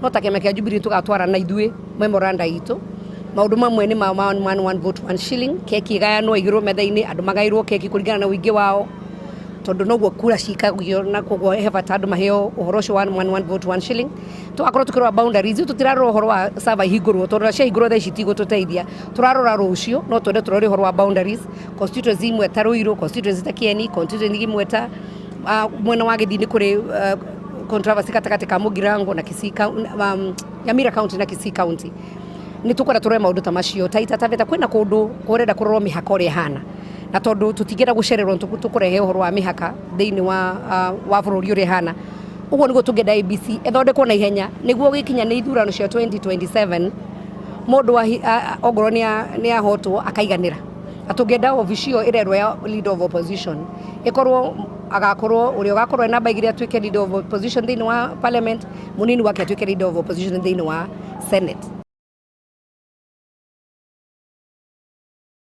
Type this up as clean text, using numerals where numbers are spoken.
No ta kĩama kĩa Jubilee tũgatwara na ithuĩ memoranda itũ. Maũndũ mamwe nĩ ma one man one vote one shilling, keki ĩgayanwo ĩigĩrwo metha-inĩ, andũ magaĩrwo keki kũringana na ũingĩ wao, tondũ noguo kura cikagio, na koguo he bata andũ maheo ũhoro ũcio one man one vote one shilling. Tũgakorwo tũkĩrora boundaries, ithuĩ tũtirarora ũhoro wa server ihingũrwo, tondũ ciahingũrwo thaa ici itigũtũteithia. Tũrarora rũciũ, no twende tũrore ũhoro wa boundaries, constituency imwe ta Ruiru, constituency ta Kieni, constituency imwe ta mwena wa Gĩthii nĩ kũrĩ controversy gatagatĩ ka Mũgirango na Kisii, Nyamira County na Kisii County. Nĩ tũkwenda tũrore maũndũ ta macio. Taita Taveta kwĩna kũndũ kũrenda kũrorwo mĩhaka ũrĩa ĩhana, na tondũ tũtingĩenda gũcererwo tũkũrehe ũhoro wa mĩhaka thĩinĩ wa bũrũri ũrĩa ĩhana. Ũguo nĩguo tũngĩenda IEBC ĩthondekwo na ihenya nĩguo gũgĩkinya nĩ ithurano cia 2027 mũndũ ongorwo nĩ ahotwo akaiganĩra. Na tũngĩenda obici ĩyo ĩrerwo ya leader of opposition ĩkorwo agakorwo ũrĩa ũgakorwo e namba 2 atuĩke leader of opposition thĩinĩ wa parliament, mũnini wake atuĩke leader of opposition thĩinĩ wa senate.